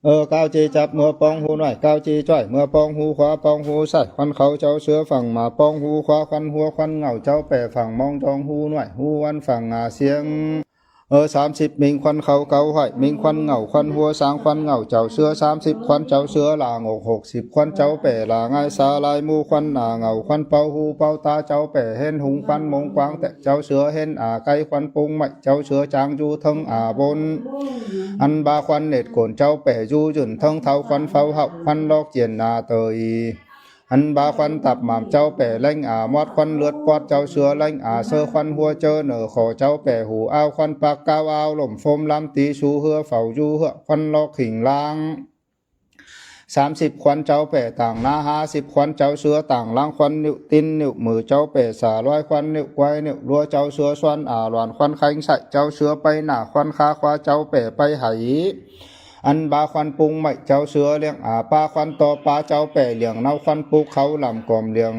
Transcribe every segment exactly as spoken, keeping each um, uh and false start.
เออ เก้าจีจับเมือปองหูหน่อย เก้าจีจ้อยเมือปองหูขวาปองหูซ้าย ควันเขาเจ้าเสือฝั่งมาปองหูขวา ควันหัวควันเหงาเจ้าแป๋ฝั่งมองจองหูหน่อย หูวันฝั่งอาเสียง เออ สามสิบ มิงควันเขาเกาห้อย มิงควันเหงาควันหัวสางควันเหงาเจ้าเสือ สามสิบ ควันเจ้าเสือหลางอก หกสิบ ควันเจ้าแป๋หลางายสาลายหมู่ ควันอาเหงาควันเป่าหูเป่าตาเจ้าแป๋เห็นหุง ควันมงกวางแต่เจ้าเสือเห็นอาไก ควันปุงไหม้เจ้าเสือจางอยู่เทิงอาบน อันบาควันเหน็ดโกนเจ้าแป๋อยู่ยืนเทิงเท้า ควันเฝ้าเฮาควันลอกเจียนนาเตย อันบาควันตับหม่ำเจ้าแป๋แรงอามอด ควันเลือดปอดเจ้าเสือแรงอาเสือ ควันหัวเจอเหนือขอเจ้าแป๋หูอ้าว ควันปากก้าวอ้าวลมโฟมลำตีสูเหือเฝ้าอยู่เหือ ควันลอกขิงล้าง สามสิบ ควันเจ้าแป๋ต่างหน้า ห้าสิบ ควันเจ้าเสือต่างหลัง ควันนิ้วตีนนิ้วมือเจ้าแป๋สาร้อย ควันนิ้วควายนิ้วลัวเจ้าเสือส่วนอาหลวน ควันแข้งใส่เจ้าเสือไปหน้า ควันขาขวาเจ้าแป๋ไปไห อันบาควันปุงไหม้เจ้าเสือเลี้ยงอาปา ควันต่อปาเจ้าแป๋เลี้ยงเนา ควันปุกเขาลำกอมเลี้ยง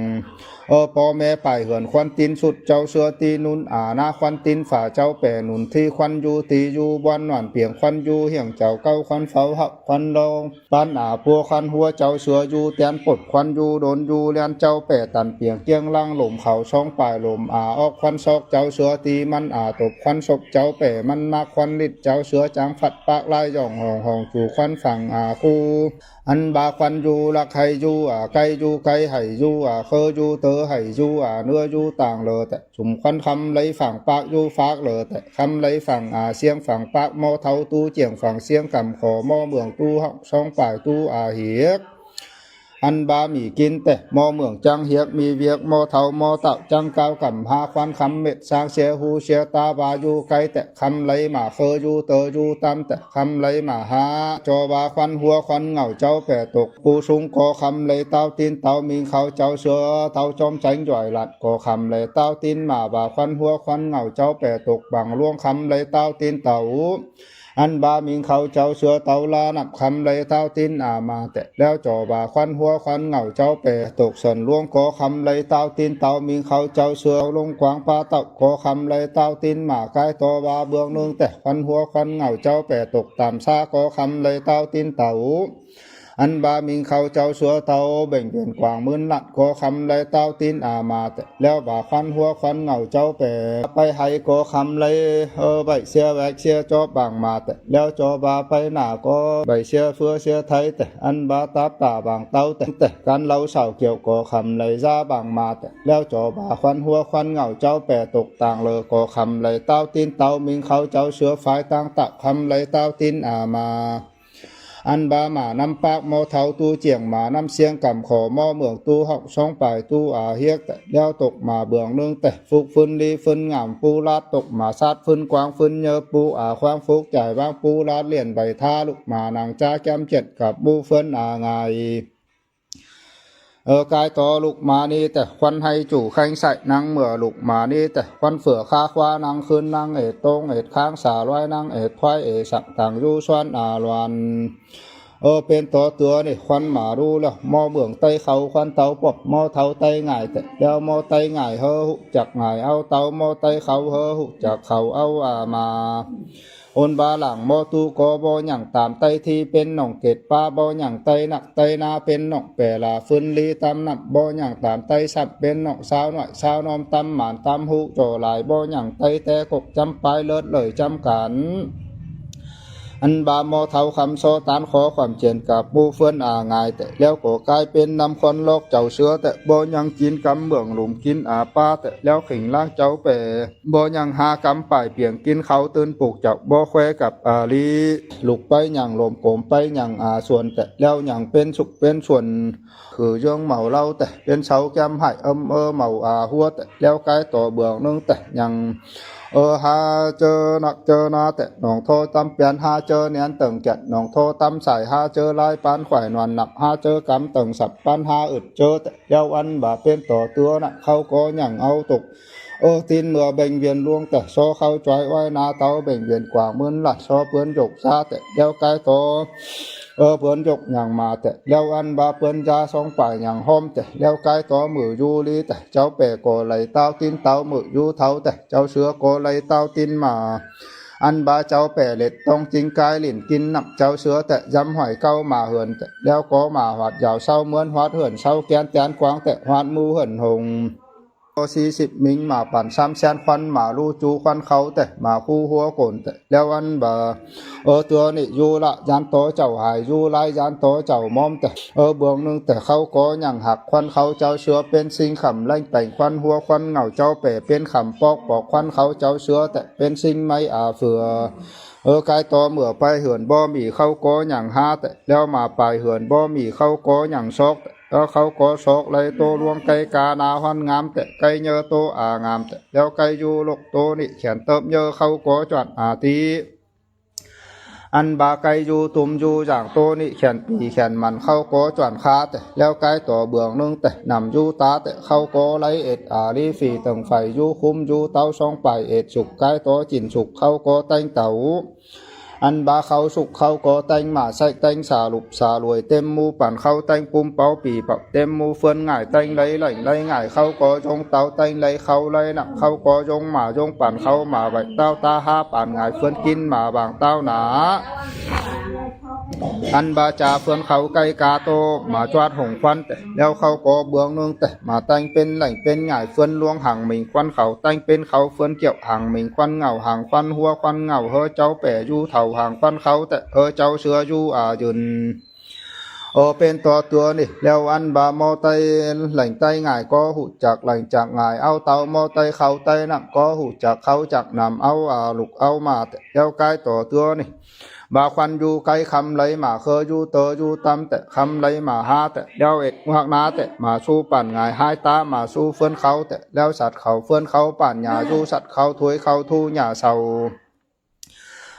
เออ ปอแม่ป่ายเหือน ควันตีนสุดเจ้าเสือตีนุนอาหน้า ควันตีนฝ่าเจ้าแป๋นุนที่ ควันอยู่ตีอยู่บอนนอนเปียง ควันอยู่เหี่ยงเจ้าเก้า ควันเฝ้าเฮาควันลอง ปันอาปัวควันหัวเจ้าเสืออยู่แตนปด ควันอยู่โดนอยู่แลนเจ้าแป๋ตันเปียงเกี้ยงลังลมเขาสองป่ายลมอาออก ควันซอกเจ้าเสือตีมันอาตบ ควันศพเจ้าแป๋มันมาก ควันลิดเจ้าเสือจางฟัดปากลายย่องห่องห่องจูควันฝั่งอาคู อันบาควันอยู่ลักไหอยู่อาไกอยู่ไกไหอยู่อาเคออยู่เตอไหอยู่อาเนื้ออยู่ต่างเลอแต่ สุมควันคำไหลฝั่งปากอยู่ฟากเลอแต่ คำไหลฝั่งอาเสียงฝั่งปากหม้อเทาตู้เจียงฝั่งเสียงกำขอหม้อเมืองตู้ห้องสองป่ายตู้อาเหียก อันบามีกินแต่หม้อเมืองจังเหียกมีเวียกหม้อเทาหม้อเต่าจังก้าวกำหาควันคำเม็ดสร้างเสียหูเสียตาบาอยู่ไกแต่ คำไหลมาเคออยู่เตออยู่ตามแต่ คำไหลมาหาจอบาควันหัวควันเหงาเจ้าแป๋ตก ปูสุงกอคำไหลเต้าตีนเต้ามิงเขาเจ้าเสือเต้าจอมแสงจ่อยหลัดกอคำไหลเต้าตีนมาบาควันหัวควันเหงาเจ้าแป๋ตกบังหลวงคำไหลเต้าตีนเต้า อันบามิงเขาเจ้าเสือเต้าลานับคำไหลเต้าตีนอามาแต่ แล้วจอบาควันหัวควันเหงาเจ้าแป๋ตกสันหลวงกอคำไหลเต้าตีนเต้ามิงเขาเจ้าเสือลงกวางปาเต้ากอคำไหลเต้าตีนมาไกต่อบาเบื้องหนึ่งแต่ ควันหัวควันเหงาเจ้าแป๋ตกตามซากอคำไหลเต้าตีนเต้า อันบามิงเขาเจ้าเสือเต้าเบ่งเวียนกวางหมื่นลัดกอคำไหลเต้าตีนอามาแต่ แล้วบาควันหัวควันเหงาเจ้าแป๋ไปไหกอคำไหล เออ ใบเสียแหวกเสียจอบบางมาแต่ แล้วจอบาไปหน้ากอใบเสียเฟือเสียไทยแต่ อันบาตับตาบางเต้าแต่ แต่กันเหลาสาวเกี่ยวกอคำไหลซาบางมาแต่ แล้วจอบาควันหัวควันเหงาเจ้าแป๋ตกต่างเลอกอคำไหลเต้าตีนเต้ามิงเขาเจ้าเสือฝ่ายต่างตะคำไหลเต้าตีนอามา อันบาหมานำปากหม้อเทาตู้เจียงหมานำเสียงกำขอหม้อเมืองตู้หอกสองป่ายตู้อาเฮียกแต่ แล้วตกมาเบื้องหนึ่งแต่ ฟุกฟื้นลีฟื้นงามปูลาดตกมาซาดฟื้นกวางฟื้นเยอปูอาควางฟุกจ่ายวางปูลาดเลียนใบท่าลุกมานังจ้าแก้มเจ็ดกับหมู่เฟื่อนอาไง เออกายต่อลุกมานี่แต่ควันไหจูแข้งใส่นังเมื่อลุกมานี่แต่ควันเฟือข้าคว้านังคืนนังเอ็ดตรงเอ็ดค้างสาร้อยนังเอ็ดควายเอสักต่างอยู่ส่วนอาลวน เออเป็นต่อเตือนี่ควันหมารู้แล้วหม้อเมืองไต้เขาควันเตาปอบหม้อเทาไต้ง่ายแต่แล้วหม้อไต้ง่ายเฮอหุจักง่ายเอาเตาหม้อไต้เขาเฮอหุจักเขาเอาอามา โอนบาหลังหม้อตู้ก็บ่หยังตามไต้ที่เป็นหนองเกตป้าบ่หยังไต้หนักไต้นาเป็นหนองแปลาฟื้นลีตามนับบ่หยังตามไต้สับเป็นหนองสาวหน่อยสาวนอมตามหมานตามหูจ่อหลายบ่หยังไต้แต่กกจำปายเลิศเลยจำกัน อันบาหม้อเทาคำโซตานขอความเจียนกับหมู่เฟื่อนอาไงแต่แล้วก็กลายเป็นนำควันลอกเจ้าเสือแต่บ่หยังกินกำเมืองหลุมกินอาป้าแต่แล้วขิงล่างเจ้าแป๋บ่หยังหากำป่ายเปียงกินเขาตื่นปลูกเจ้าบ่แควกับอาลีลุกไปหยังลมโกมไปหยังอาส่วนแต่แล้วหยังเป็นสุขเป็นส่วน คือเยื่องเมาเหล้าแต่เป็นเสาแก้มไหเอิมเออเมาอาหัวแต่แล้วกายต่อเบื้องหนึ่งแต่ยัง เออหาเจอนักเจอนาแต่หนองโทตำเปียนหาเจอเนียนเติ่งแก่นหนองโทตำสายหาเจอลายปานขวายนวลหนับหาเจอกำเติ่งสับปานหาอึดเจอแต่แล้วอันบ่าเป็นต่อเตือนะเขาก็ยังเอาตก เออตีนเมื่อเบ่งเวียนลวงแต่ซอเข้าจอยอ้อยนาเตาเบ่งเวียนกว่างมื่นละซอเปือนหยกซาแต่แล้วกายต่อ เออเปือนหยกยังมาแต่แล้วอันบ่าเปือนยาสองป่ายยังห้อมแต่แล้วกายต่อมืออยู่ลีแต่เจ้าแป๋ก็ไหลเต้าตีนเต้ามืออยู่เท้าแต่เจ้าเสือก็ไหลเต้าตีนมา An ba chao pe let tong ching kai lin kin nam chao sua te, yam hoi kau ma hon te, leo ko ma huat yao sao muan huat hon sao kian tian kuang te, huat mu hon hong. O si sip ming ma pan sam sian kuan ma lu chu kuan kau te, ma ku hua kon te, leo an ba. O tua ni yu la yan to chao hai, yu lai yan to chao mom te. O buang nung te kau ko nyang hak kuan kau chao sua pen sing kam leng peng kuan hua kuan ngau chao pe pen kam pok pok kuan kau chao sua te, pen sing mai a fua. O kai to mưa pai hon bo mi kau ko nyang ha te, leo ma pai hon bo mi kau ko nyang sok te. O kau ko sok lai to luang kai ka na huan ngam te, kai nyơ to a ngam te, leo kai yu lok to ni kian tep nyơ kau ko chuan a ti. An ba kai yu tum yu yang to ni kian pi kian man kau ko chuan kha te, leo kai to buang nung te, nam yu ta te, kau ko lai et a li fi teng fai yu kum yu tau song pai et suk, kai to chin suk kau ko teng tau. An ba kau suk kau ko teng ma sai teng sa lup sa luai tem mu pan kau teng pum pau pi pap tem mu fuan ngai teng lai lai lai ngai kau ko yong tau teng lai kau lai nang kau ko yong ma yong pan kau ma bai tau ta ha pan ngai fuan kin ma bang tau na. An ba cha fuan kau kai ka to ma chuat hong kuan te, leo kau ko buang nung te, ma teng pen leng pen ngai fuan luang hang ming kuan kau teng pen kau fuan kiau hang ming kuan ngau hang kuan hua kuan ngau hơ chao pe yu thau hang kuan kau te, hơ chao sua yu a yun. O pen to tua ni, leo an ba mo tai leng tai ngai ko hu chak leng chak ngai au tau mo tai kau tai nang ko hu chak kau chak nam au a luk au ma te, leo kai to tua ni. Ba kuan yu kai kam lai ma kơ yu tơ yu tam te, kam lai ma ha te, leo et nguak na te, ma su pan ngai hai ta, ma su fuan kau te, leo sat kau fuan kau pan nya yu sat kau thui kau thu nya sau.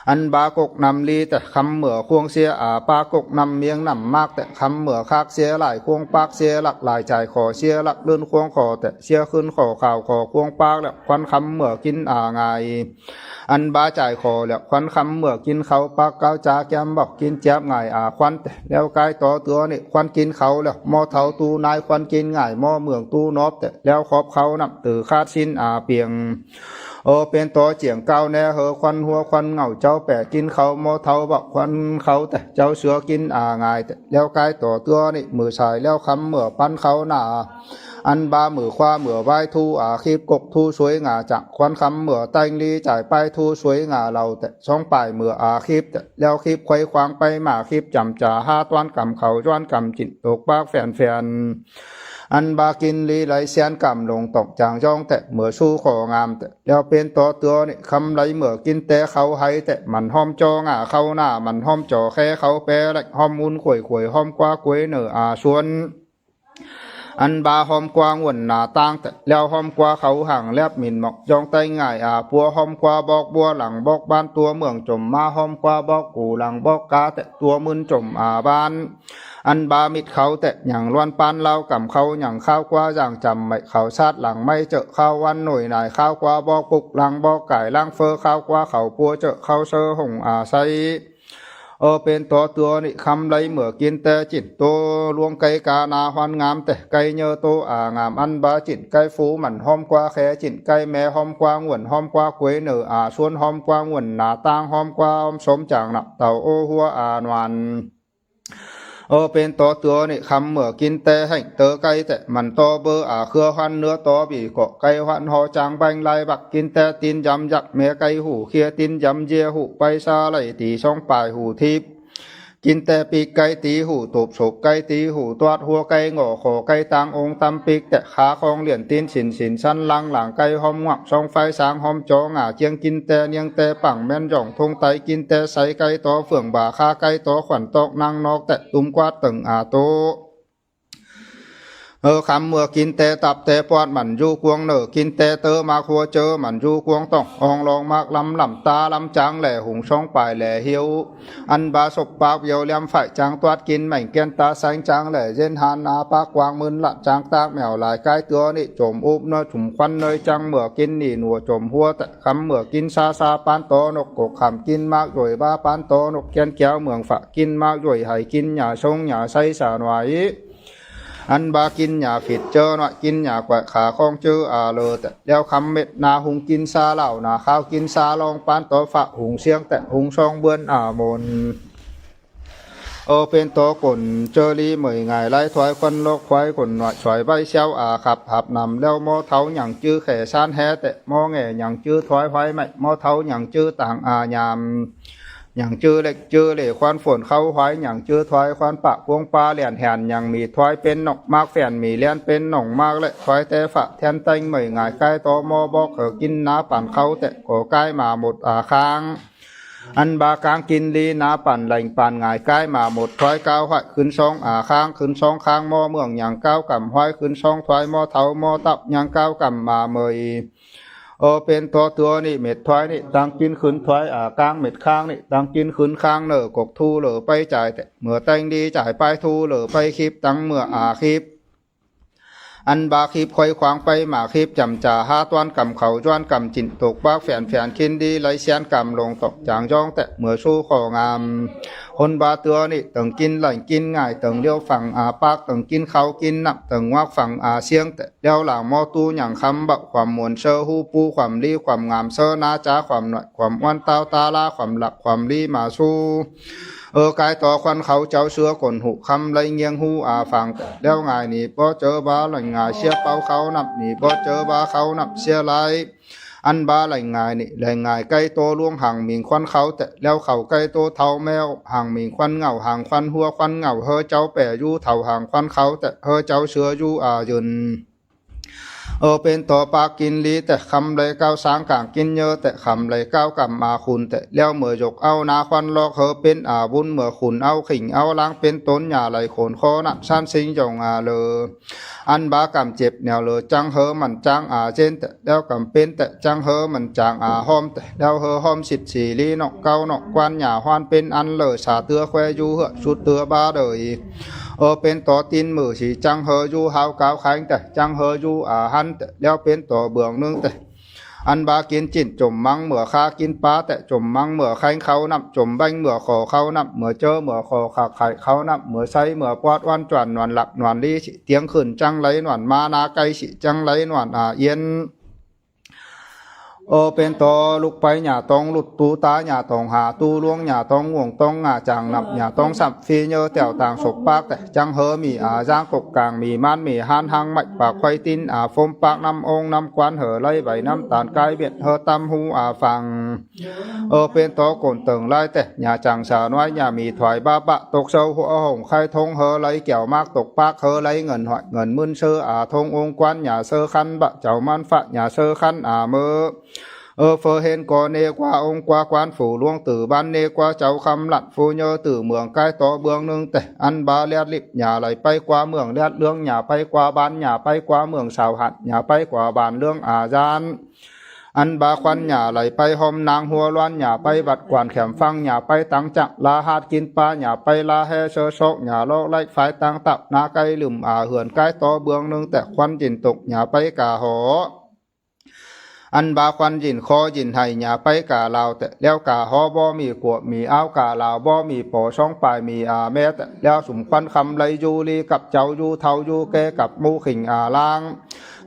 An ba kok nam li te, kam mưa kuang sia a pa kok nam miêng nam mak te, kam mưa kak sia lai kuang pak sia lak lai chai kho sia lak lun kuang kho te, sia khun kho kau kho kuang pak le kuan kam mưa kin a ngai. An ba chai kho le kuan kam mưa kin kau pak kau cha kiam bok kin chiap ngai a kuan te, leo kai to tua ni kuan kin kau le mo thau tu nai kuan kin ngai mo mương tu nop te, leo kop kau nam tơ khat sin a piêng. O pen to chiang kau ne hơ kuan hua kuan ngau chao pe kin kau mo thau bok kuan kau te, chao sua kin a ngai te, leo kai to tua ni mưa sai leo kam mưa pan kau na. An ba mưa kua mưa bai thu a kip kok thu suai nga chang kuan kam mưa teng li chai pai thu suai nga lau te, song pai mưa a kip te, leo kip kuai kuang pai ma kip cham cha ha tuan kam kau yuan kam chin tok pak fen fen. An ba kin li lai sian kam long tong chang yong te, mưa su kho ngam te, leo pen to tua ni kam lai mưa kin te kau hai te, man hom cho nga kau na, man hom cho khe kau pe lek hom un kuai kuai hom kua kuai nơ a suan. An ba hom kua nguan na tang te, leo hom kua kau hang lep min mok yong tai ngai a pua, hom kua bok bua lang bok ban tua mương chom ma, hom kua bok ku lang bok ka te, tua mưn chom a ban. An ba mit kau te, nyang luan pan lau kam kau nyang kau kua yang cham mai kau sat lang mai chơ kau wan nui nai kau kua bok puk lang bok kai lang fơ kau kua kau pua chơ kau sơ hong a sai. Ơ pen to tua ni kam lai mưa kin te chin to luang kai ka na huan ngam te, kai nyơ to a ngam an ba chin kai fu man hom kua khe chin kai me hom kua nguan hom kua kuai nơ a suan hom kua nguan na tang hom kua hom som chang nap tau o hua a nuan. Ơ pen to tua ni kam mưa kin te heng tơ kai te, man to bơ a khưa huan nưa to bi kok kai huan ho chang beng lai bak kin te tin yam yak me kai hu khia tin yam ye hu pai sa lai ti song pai hu thip. Kin te pik kai ti hu tup suk kai ti hu tuat hua kai ngo kho kai tang ung tam pik te kha khong lien tin sin sin san lang lang kai hom nguak song fai sang hom cho nga chiang kin te niang te pang men yong thung tai kin te sai kai to phường ba kha kai to khuan tok nang nok te tum kuat teng a to. Ơ kam mưa kin te tap te puat man yu kuang nơ kin te tơ mak hua chơ man yu kuang tong ong long mak lam lam ta lam chang le hung song pai le hiu. An ba sop pak viau liam fai chang tuat kin meng ken ta sang chang le yen han a pak kuang mưn lat chang tak meo lai kai tua ni chom up nơ chum khuan nơ chang mưa kin ni nua chom hua te kam mưa kin sa sa pan to nok kok kam kin mak yoi ba pan to nok ken kiau mương fa kin mak yoi hai kin nya song nya sai sa nuai. อันบากินหญ้าผิดเจอหน่อยกินหญ้าแกว่งขาของจื้ออาเลอแต่แล้วคำเม็ดนาหุงกินซาเหล้านาข้าวกินซาลองปานต่อฝากหุงเสียงแต่หุงซองเบือนอามน เออเป็นต่อก่นเจอลีเหมยง่ายไล่ถอยควันลอกควายก่นหน่อยสอยใบเสียวอาขับหับนำแล้วหมอเท้าหยังจื้อแข่ซานแฮแต่หมอแง่หยังจื้อถอยหอยไม่หมอเท้าหยังจื้อต่างอายาม หยังจื้อเล็กจื้อเหล่ควันฝนเข้าหอยหยังจื้อถอยควันปะพวงปลาแหลนแหนหยังมีถอยเป็นนกมากแฝนมีแหลนเป็นหนองมากและถอยแต่ฝะแทนแตงเหมยง่ายใกล้ต่อหมอบอกเขอกินนาปั่นเข้าแต่ก็ใกล้มาหมดอาค้าง อันบากางกินลีนาปั่นแหล่งปั่นหงายใกล้มาหมดถอยก้าวห้อยขึ้นสองอาค้างขึ้นสองค้างหมอเมืองหยังก้าวกำห้อยขึ้นสองถอยหมอเท้าหมอตับหยังก้าวกำมาเหมย เออเป็นต่อตัวนี่เม็ดถอยนี่ตังกินขึ้นถอยอากางเม็ดค้างนี่ตังกินขึ้นค้างเนอกกทูเหลอไปจ่ายแต่เมื่อแต่งดีจ่ายไปทูเหลอไปคลิปตังเมื่ออาคลิป อันบาคลิปค่อยขวางไปมาคลิปจำจ่าหาต้อนกำเขาย้อนกำจินตกบากแฝนแฝนคินดีไหลเสียนกำลงตกจางย้องแต่เมื่อสู้ของาม คนบาเตือนี่ตึงกินไหลกินง่ายตึงเลี้ยวฝั่งอาปากตึงกินเขากินน้ำตึงวักฝั่งอาเสียงแต่ แล้วหลังหมอตู้หยังคำบักความมวลเซอฮูปูความลีความงามเซอหน้าจ้าความหน่อยความอ้วนเต้าตาลาความหลักความลีมาสู้ เออกายต่อควันเขาเจ้าเสือก่นหูคำไรเงียงฮูอาฟังแต่แล้วง่ายนี่บ่เจอบาหลังง่ายเสียเป้าเขานับนี่บ่เจอบาเขานับเสียไร อันบาหลังง่ายนี่หลังง่ายใกล้โตล่วงห่างหมิงควันเขาแต่แล้วเขาใกล้โตเท้าแมวห่างหมิงควันเหงาห่างควันหัวควันเหงาเฮอเจ้าแปะอยู่เท้าห่างควันเขาแต่เฮอเจ้าเสืออยู่อายืน เออเป็นต่อปากกินลีแต่คำไรก้าวสางกางกินเยอะแต่คำไรก้าวกำมาคุณแต่แล้วเมื่อยกเอานาควันลอกเฮอเป็นอาบุญเมื่อคุณเอาขิงเอาล้างเป็นต้นหญ้าไหลโขนคอนับสั้นสิงยองอาเลอ อันบากำเจ็บแนวเลอจังเฮอมันจังอาเจนแต่แล้วกำเป็นแต่จังเฮอมันจังอาหอมแต่แล้วเฮอหอมสิบสี่ลีนอกเก้านอกกวนหญ้าฮวนเป็นอันเลอสาเตือแควอยู่เฮอชุดเตือบาเลย เออเป็นต่อตีนมือสีจังเฮออยู่หาวกาวแข็งแต่จังเฮออยู่อาหันแต่แล้วเป็นต่อเบื้องหนึ่งแต่ อันบากินจิ่นจมมังเมื่อคากินปลาแต่จมมังเมื่อแข็งเขานับจมแบงเมื่อขอเขานับเมื่อเจอเมื่อขอขากไข่เขานับเมื่อใสเมื่อปอดวันจวนนวลหลักนวลลีสิเตียงขึ้นจังไหลนวลมานาไกสิจังไหลนวลอาเอียน เออเป็นต่อลุกไปหญ้าตองหลุดตูตาหญ้าตองหาตูหลวงหญ้าตองห่วงตองหงาจางนับหญ้าตองสับฟีเยอแถวต่างศกปากแต่จังเฮอมีอาย่างกกกลางมีมันมีหันหังไม้ปากไข่ตินอาฟมปากน้ำองน้ำควันเหอไหลใบน้ำตาลกายเบียดเฮอตำหูอาฟัง เออเป็นต่อโกนเติงไล่แต่หญ้าจางสาน้อยหญ้ามีถอยบ้าบะตกเซาหัวหงไข่ทงเหอไหลแก้วมากตกปากเหอไหลเงินหอยเงินมื่นเซออาทงองควันหญ้าเซอคันบะเจ้ามันฝะหญ้าเซอคันอาเมอ เออเฟอเห็นก่อเนกว่าองค์กว่าควานฝูหลวงตื่อบ้านเนกว่าเจ้าคำลัดฟูเยอตื่อเมืองใกล้ต่อเบืองหนึ่งแต่อันบาแลดลิบอย่าไหลไปกว่าเมืองแลดเรื่องอย่าไปกว่าบ้านอย่าไปกว่าเมืองสาวหัดอย่าไปกว่าบ้านเรื่องอาจารย์ อันบาควันอย่าไหลไปหอมนางหัวล้วนอย่าไปบัดกวนแขมฟังอย่าไปตังจักลาหาดกินปลาอย่าไปลาแฮเซอซอกอย่าลอกไล่ฝ่ายตังตับนาไกลืมอาเหือนใกล้ต่อเบืองหนึ่งแต่ควันจินตกอย่าไปกาหอ อันบาควันยินคอยินไห้หยาไปกาลาวแต่แล้วกาฮอบ่มีขวบมีอ้าวกาลาวบ่มีปอช่องปลายมีอาแม่แต่แล้วสุมควันคำไรอยู่ลีกับเจ้าอยู่เท่าอยู่แก่กับหมู่ขิงอาลาง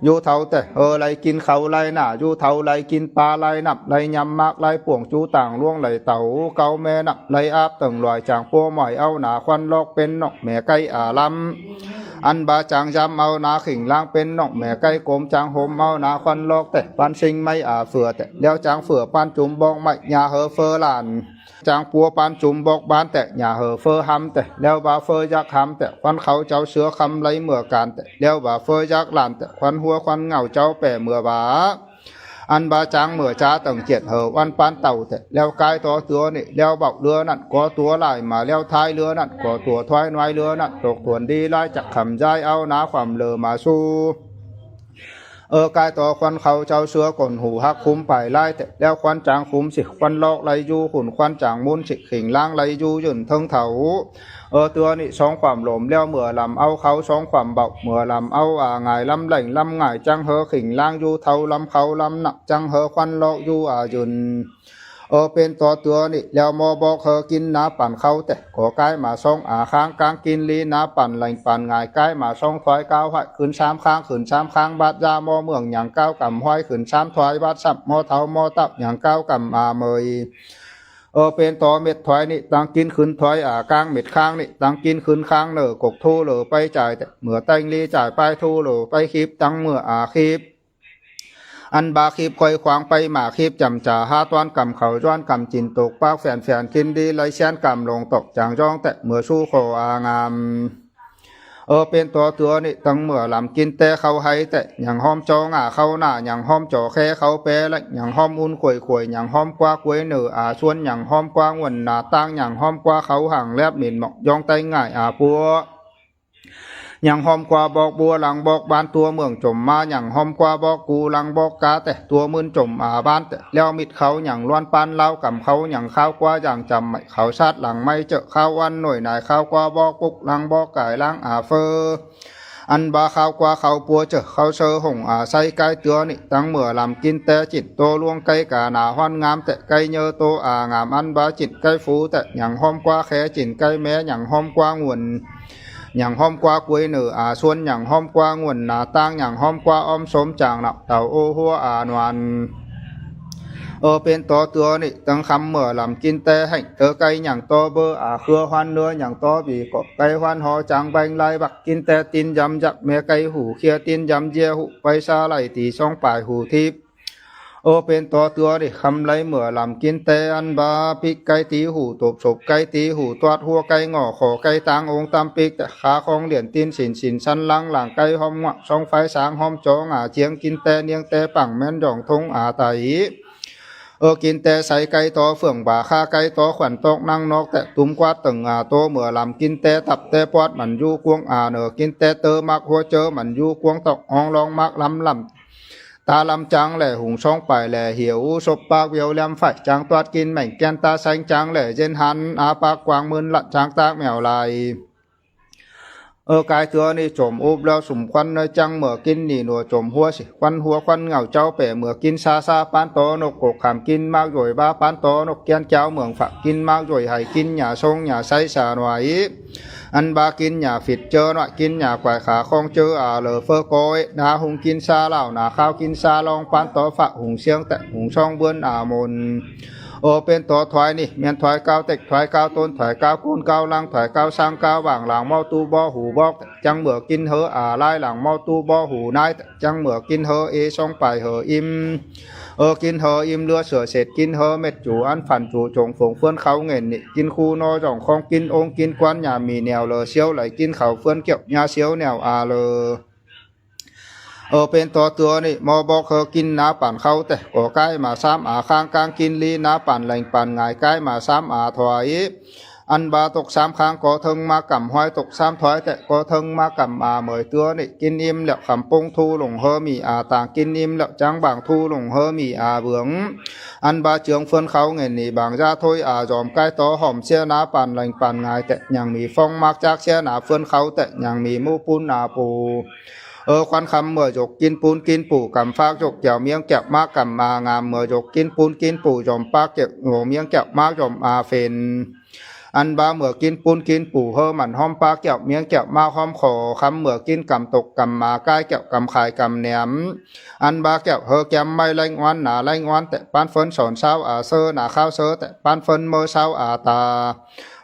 อยู่เท่าแต่เออไรกินเขาไรหน้าอยู่เท่าไรกินปลาไรนับไรยำมากไรป่วงจูต่างล่วงไรเต่าเกาแม่นับไรอาบเติ่งลอยจางปัวหมอยเอาหนาควันลอกเป็นนกแม่ไก่อาลำ อันบาจางยำเอานาขิงล้างเป็นนกแม่ไก่กลมจางหมเอานาควันลอกแต่ปันซิงไม่อาเฟือแต่แล้วจางเฟือปันจุมบอกไม่ยาเหอเฟอหลานจางปัวปันจุมบอกบ้านแต่ยาเหอเฟอหำแต่แล้วบาเฟอยักษ์หำแต่ควันเขาเจ้าเสือคำไรเมื่อการแต่แล้วบาเฟอยักษ์หลานแต่ควันหัวควันเหงาเจ้าแปะเมื่อบา อันบาจางเมื่อจ้าตึงเจ็ดเหอวันปานเต่าแต่แล้วกายต่อตัวนี่แล้วเบาเรือนั่นก็ตัวลายมาแล้วท้ายเรือนั่นก็ตัวท้อยน้อยเรือนั่นตกถวนดีลายจักขำย้ายเอาหนาความเลอมาสู้ เออกายต่อควันเขาเจ้าเสือกลหูหักคุ้มไปลายแต่แล้วควันจางคุ้มสิควันลอกไรอยู่ขุนควันจางมุนสิขิงล้างไรอยู่ยืนเทิงเถา เออตัวนี้สองความหลมแล้วเมื่อลำเอาเขาสองความเบาเมื่อลำเอาอ่าหงายลำแหล่งลำหงายจังเหอขิงล้างอยู่เท่าลำเขาลำหนักจังเหอควันลอกอยู่อ่ายืน Ơ pen to tưa ni leo mo bok hơ kin na pan khau te ko kai ma song a khang kang kin li na pan leng pan ngai kai ma song thoi kau hai khyn sam khang khyn sam khang bat ya mo mương nhang kau kam hoi khyn sam thoi bat sam mo thau mo tap nhang kau kam a mơi. Ơ pen to met thoi ni tăng kin khyn thoi a kang met khang ni tăng kin khyn khang nơ kok thu lơ pai chai te mưa teng li chai pai thu lơ pai khip tăng mưa a khip. Ăn ba khip khoi khoang pai ma khip chăm cha ha tuan kam khau juan kam chin tok pak phen phen kin di lai sian kam long tok chang jong te mưa su kho a ngam. Ơ pen to tưa ni tăng mưa lam kin te khau hai te nhang hom cho nga khau na nhang hom cho khe khau pe lek nhang hom un khuai khuai nhang hom qua khuai nơ a suan nhang hom qua nguan na tang nhang hom qua khau hàng lep min mok jong tay ngai a pua. Nhang hom qua bok bua lang bok ban tua mương chom ma nhang hom qua bok ku lang bok ka te tua mưn chom a ban te leo mit khau nhang luan pan lau kam khau nhang khau qua jang chăm mai khau sat lang mai chơ khau ăn nôi nai khau qua bok puk lang bok kai lang a phơ. Ăn ba khau qua khau pua chơ khau sơ hùng a sai kai tưa ni tăng mưa lam kin te chin tô luông kai ka na hoan ngam te kai nhơ tô a ngam ăn ba chin kai phu te nhang hom qua khe chin kai me nhang hom qua nguan. Nhang hom qua khuai nơ a suan nhang hom qua nguan na tang nhang hom qua om som chang nau tau ô hua a nuan. Ơ pen to tưa ni tăng khăm mưa lam kin te heng tơ kai nhang to bơ a khưa hoan nơ nhang to bi ko kai hoan ho chang beng lai bak kin te tin jam jak me kai hu khia tin jam jia hu pai sa lai ti song pai hu thip. Ơ pen to tưa ni khăm lai mưa lam kin te ăn ba pik kai ti hu top sop kai ti hu tuat hua kai ngo kho kai tang ong tam pik te kha khong lien tin sin sin san lang lang kai hom ngoak song phai sang hom cho nga chiang kin te niang te pang men jong thong a tai. Ơ kin te sai kai to phượng ba kha kai to khuan tok nang nok te tum kuat teng a to mưa lam kin te tap te puat man ju kuang a nơ kin te tơ mak hua chơ man ju kuang tok ong long mak lam lam. Ta lam chang leh hùng song pai leh hiu sop pak biu liam phai chang tuat kin meng ken ta seng chang leh jen han a pak kuang mưn lat chang tak meo lai. Ơ kai tưa ni chom up leo sum khuan nơ chang mưa kin ni nua chom hua si khuan hua khuan ngau chau pe mưa kin sa sa pan to nok kok kham kin mak yoi ba pan to nok kian kiau mương phak kin mak yoi hai kin nhà song nhà sai sa nuai. Ăn ba kin nhà phit chơ nuai kin nhà kuai kha khong chơ a lơ phơ koi na hùng kin sa lao na khao kin sa long pan to phak hùng siang te hùng song bươn a mon. Ơ pen to thoi ni men thoi kau tek thoi kau tôn thoi kau kun kau lang thoi kau sang kau bang lang mau tu bo hu bok chang mưa kin hơ a lai lang mau tu bo hu nai chang mưa kin hơ e song pai hơ im. Ơ kin hơ im lưa sửa sệt kin hơ met chu ăn phan chu chong phong phơn khau ngen ni kin khu no jong khong kin ong kin kuan nhà mì nèo lơ siêu lai kin khau phơn kiệu nhà siêu nèo a lơ. Ơ pen to tưa ni mo bok hơ kin na pan khau te ko kai ma sam a khang kang kin li na pan leng pan ngai kai ma sam a thoi. Ăn ba tok sam khang ko thơng ma kam hoi tok sam thoi te ko thơng ma kam a mơi tưa ni kin im leo kham pung thu lùng hơ mi a tang kin im leo chang bang thu lùng hơ mi a bương. Ăn ba chương phơn khau ngen ni bang ja thoi a jom kai to hom sia na pan leng pan ngai te nhang mi phong mak chak sia na phơn khau te nhang mi mu pun a pu. Ơ khuan khăm mưa jok kin pun kin pu kam phak jok kiao miang kiao mak kam a ngam mưa jok kin pun kin pu jom pak kiao miang kiao mak jom a phen. Ăn ba mưa kin pun kin pu hơ man hom pak kiao miang kiao mak hom kho khăm mưa kin kam tok kam ma kai kiao kam khai kam niam. Ăn ba kiao hơ kiam mai leng oan na leng oan te pan phơn son sao a sơ na khao sơ te pan phơn mơ sao a ta.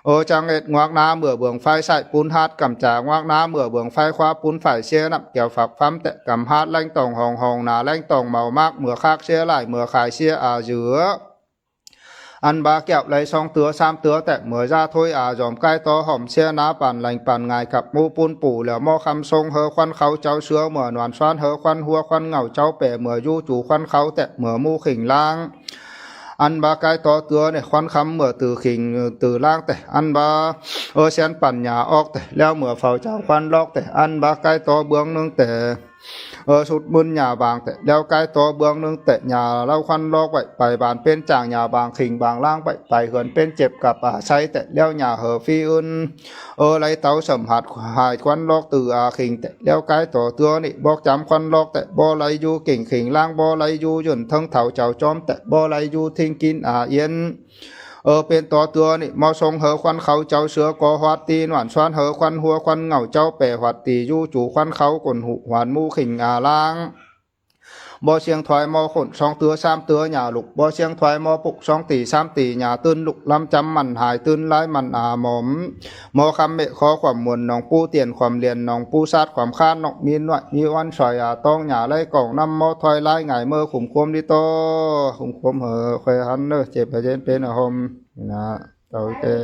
Ơ chang et ngoak na mưa bương phai sai pun hat kam cha ngoak na mưa bương phai khua pun phai sia nap kiao phak pham te kam hat leng tong hong hong na leng tong mau mak mưa khak sia lai mưa khai sia a jưa. Ăn ba kiao lai song tưa sam tưa te mưa ja thoi a jom kai to hom sia na pan leng pan ngai kap mu pun pu leo mo khăm song hơ khuan khau chau sưa mưa nuan suan hơ khuan hua khuan ngau chau pe mưa ju chu khuan khau te mưa mu khing lang. Ăn ba kai to tưa ne khuan khăm mưa từ khing từ lang te ăn ba เออ เสียนปั่นหญ้าออกแต่ แล้วเมื่อเฝ้าเจ้าควันลอกแต่ อันบ่าไกลต่อเบื้องหนึ่งแต่ เออ สุดมึนหญ้าบางแต่ แล้วไกลต่อเบื้องหนึ่งแต่ หญ้าเล้าควันลอกไว้ ไปบ้านเป็นจ่างหญ้าบางขิงบางล้างไป ไปเหือนเป็นเจ็บกับอาศัยแต่ แล้วหญ้าเหอฟีอื่น เออ ไหลเต๋าสำหัดหายควันลอกตื่ออาขิงแต่ แล้วไกลต่อเตื้อนี่ บอกจำควันลอกแต่ บ่ไหลอยู่กิ่งขิงล้าง บ่ไหลอยู่ยืนเทิงเถาเจ้าจอมแต่ บ่ไหลอยู่ทิ้งกินอาเอียน เออ เป็นต่อเตื้อนี่ มอทรงเหอควันเขาเจ้าเสือก่อหวัดตีนหวานสวนเหอควันหัวควันเหงาเจ้าแปรหวัดตีอยู่จูควันเขาก้นหุหวานหมูขิงอาล้าง บ่เสียงถอยมอขนสองเตื้อสามเตื้อหญ้าลุก บ่เสียงถอยมอปลุกสองตีสามตีหญ้าตื่นลุก ลำจำมันหายตื่นหลายมันอาหมอม มอคำเมะขอความมวลหนองปูเตียนความเลียนหนองปูซาดความคาดนกมีหน่วยมีวันซอยอาต้องหญ้าไหลกองน้ำมอถอยหลายหงายเมื่อขุมคมลิโต ขุมคมเหอคอยหันเนอเจ็บไปเย็นเป็นอาหมนะ เจ้าแก่